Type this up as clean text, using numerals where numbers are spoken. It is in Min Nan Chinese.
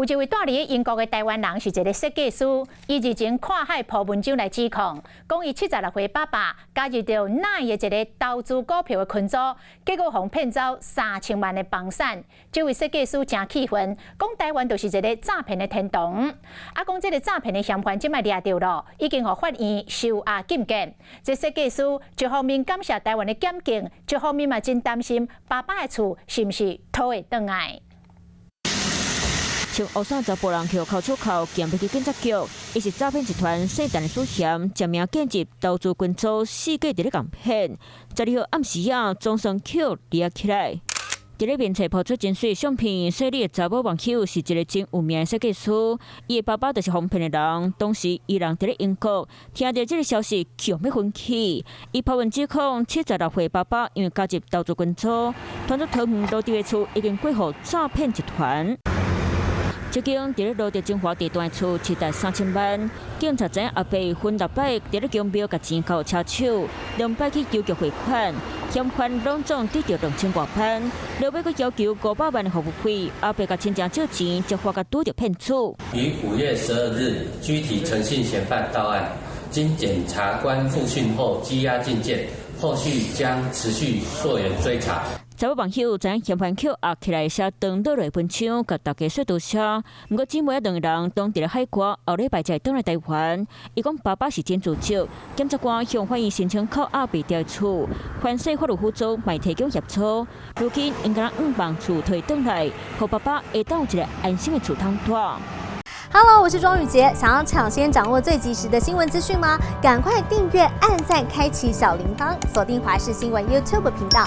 有一位蹛佇英國的台灣人是一个設計師，伊日前跨海鋪文章來指控，講伊76歲爸爸加入著 LINE 的一个投資股票的群組，結果予人騙走3000萬的房產。這位設計師誠氣憤，講台灣就是一个詐騙的天堂。啊，講這个詐騙的嫌犯這擺掠著囉，已經予法院收押禁見。這設計師一方面感謝台灣的檢警，一方面嘛真擔心爸爸的厝是毋是討會轉來。穿烏衫查埔人予銬手銬，行欲去警察局。伊是詐騙集團姓陳的主嫌，食名建入投資群組，四界佇咧共騙。12號暗時仔，總算予掠起來。佇咧面冊鋪出真媠相片，細膩的查某網友是一个真有名的設計師，伊的爸爸就是予騙的人。當時伊人佇咧英國，聽著這个消息，強欲昏去。伊鋪文指控76歲爸爸因為加入投資群組，團做桃園蘆竹的厝已經過予詐騙集團。這間佇咧蘆竹精華地段的厝，市值3000萬。警察知影阿伯分六擺佇咧宮廟共錢交予車手，兩擺去郵局匯款，嫌犯攏總得著2000外萬，落尾閣要求500萬的服務費。阿伯共親情借錢，才發覺拄著騙子。於5月12日，拘提陳姓嫌犯到案，經檢察官複訊後羈押禁見，後續將持續溯源追查。查某網友知影嫌犯扣押起來，寫長落來分槍，共大家說多謝。毋過姊妹兩个人當佇咧海外，後禮拜才會轉來台灣。伊講爸爸是真自責，檢察官向法院申請扣押袂牢的厝，凡勢法律輔助嘛提供協助。如今𪜶敢若向望厝提轉來，予爸爸會當有一个安心的厝通蹛。 Hello，我是莊宇潔，想要搶先掌握最及時的新聞資訊嗎？趕快訂閱、按讚、開啟小鈴鐺，鎖定華視新聞 YouTube 頻道。